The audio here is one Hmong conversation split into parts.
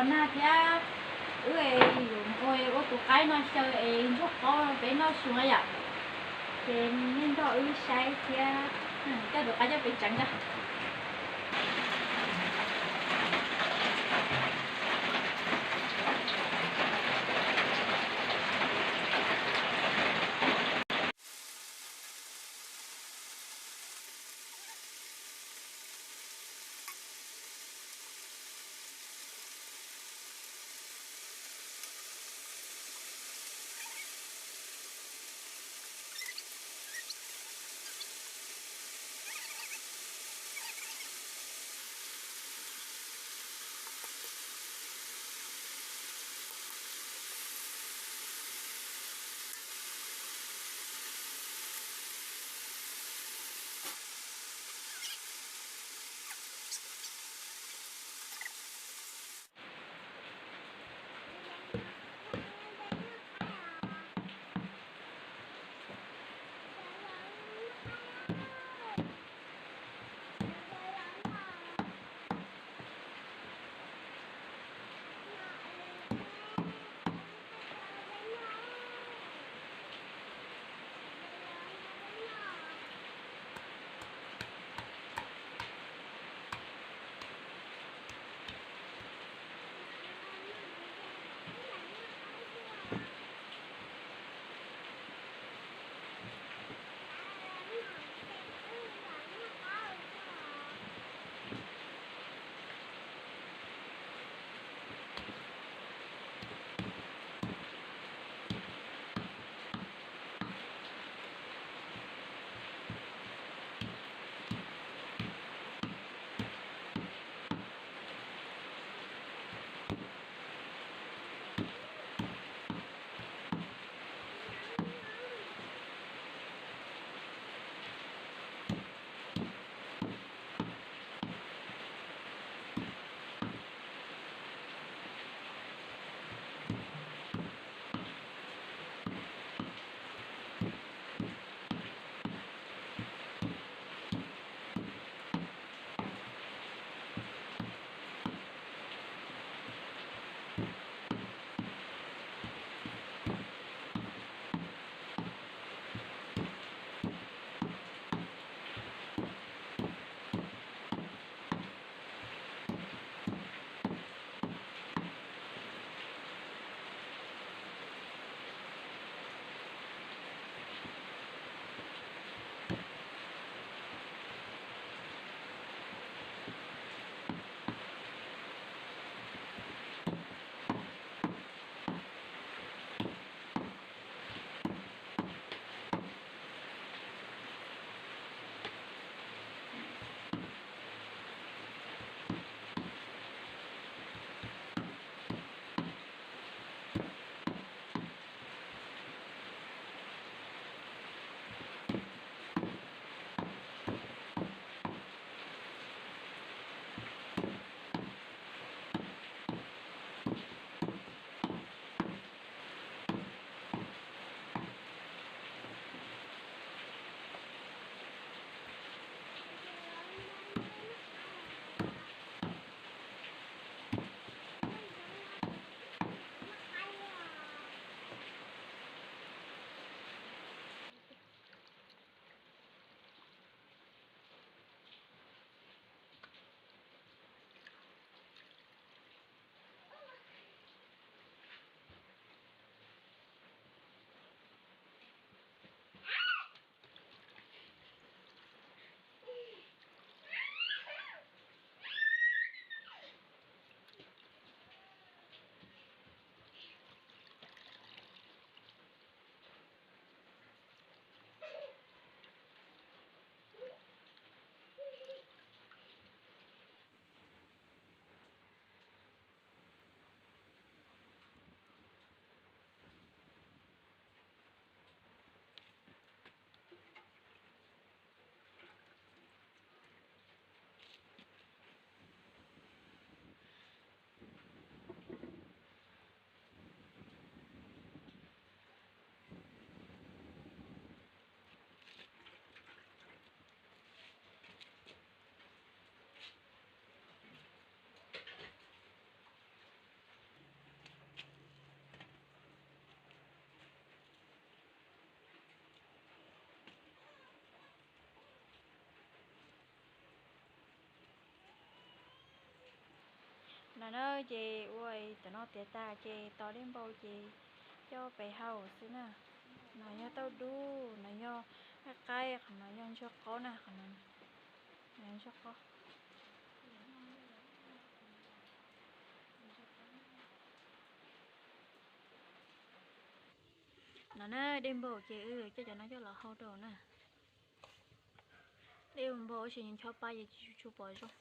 Nag thiab wb yuav ua tus qaib no xyaw es ntsuag qaub peb noj xyuas yom. Ces nej nrog wb saib thiab, coj tus qaib coj peb tseev ntag. Na ces ua cov no tiav tas ces tos dej npau ces coj pem haus xwb na. No yog tauj dub, no yog qaib qaib, qhov no yog ntsuag qaub na, qhov no ntsuag qaub. No na, dej npau ces wb coj cov no coj los hau rau na. Dej npau tab sis ncho pa ces tsis tshua pom zoo.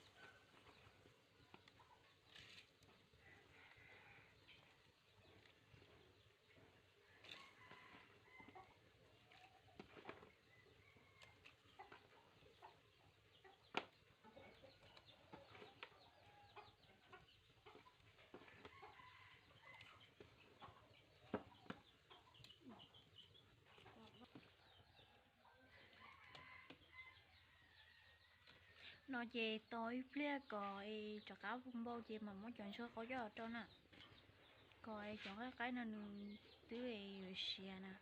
No ces tos ib pliag kom es rov qab npau ces mam muab cov ntsuag qaub coj los rau na. Kom es cov nqaij qaib no nws twb yuav siav na.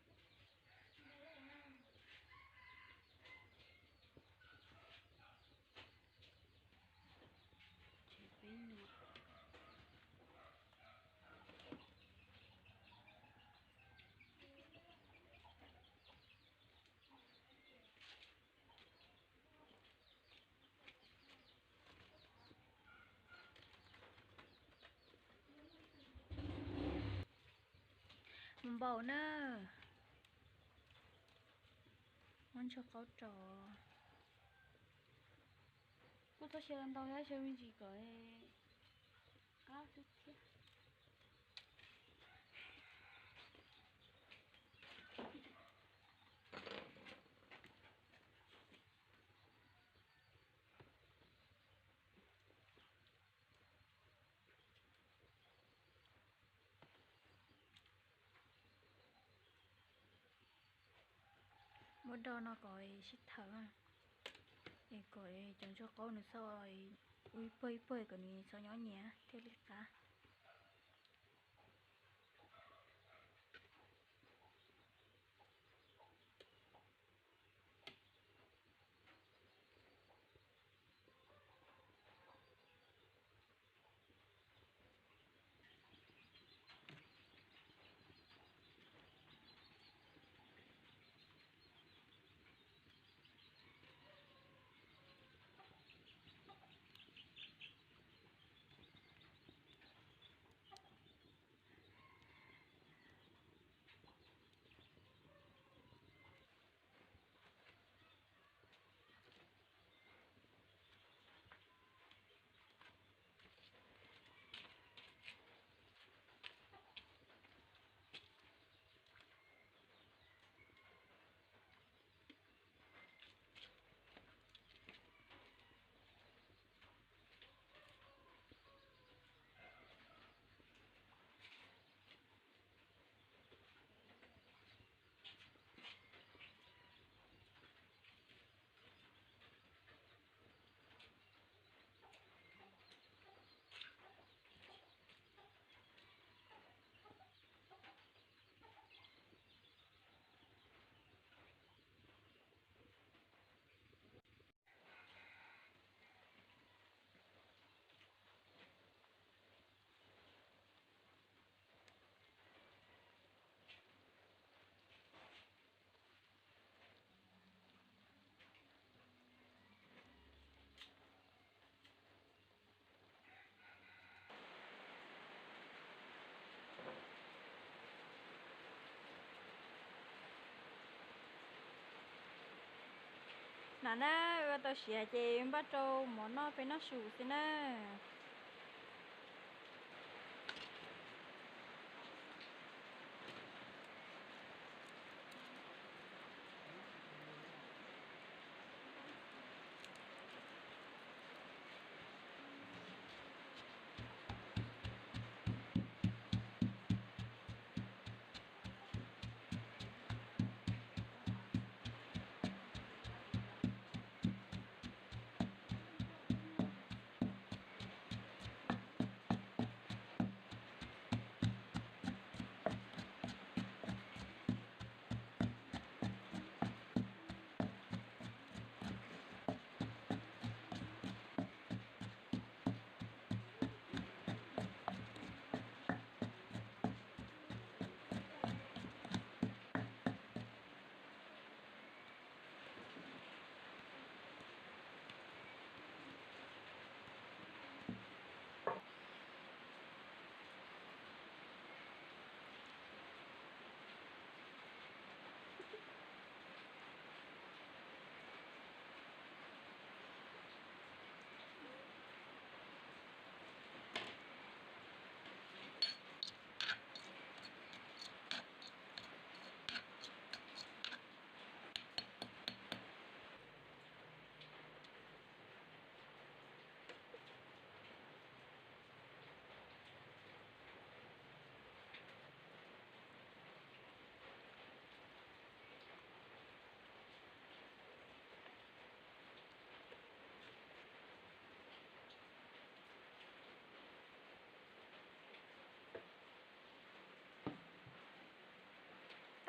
Mus npau na. Muab ntsuag qaub rau. Kuj txhob xyaw ntau thiab, xyaw me ntsis kom qab xwb thiab. Muab do no kom sib thawm, es kom cov ntsuag qaub nws txhob ua ib pawg ib pawg kom nws txhob nyob nyias thiaj li qab. Nam na, ua tau siav ces npaj rau mov noj peb noj su xwb na.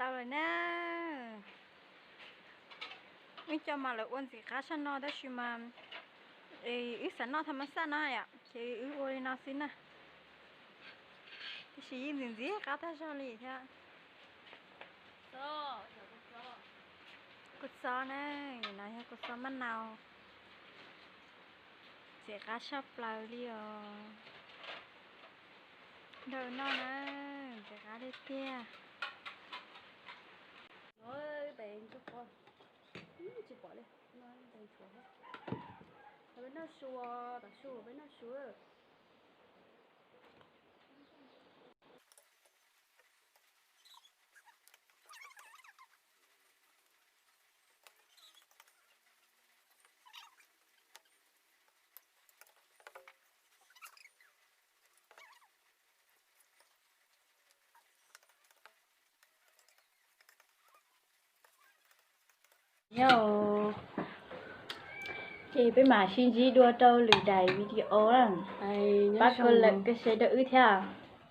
Tau lawm na. Wb coj mas lawv ua ntxim qab tshaj no tab sis mas wb xav noj tham mas xaj no yom, ces wb ua li no xwb na. Tab sis yeej ntxim ntxim qab tag zog li thiab. Kua txob na, no yog kua txob maj nau, ntxim qab tshaj plaws li os. Nrog noj na, ntxim qab tiag tiag. Peb noj su, tav su peb noj su. Nyob, ces peb mam sib ntsib dua rau lwm daim video na. Pab kov lawm koj share rau wb thiab.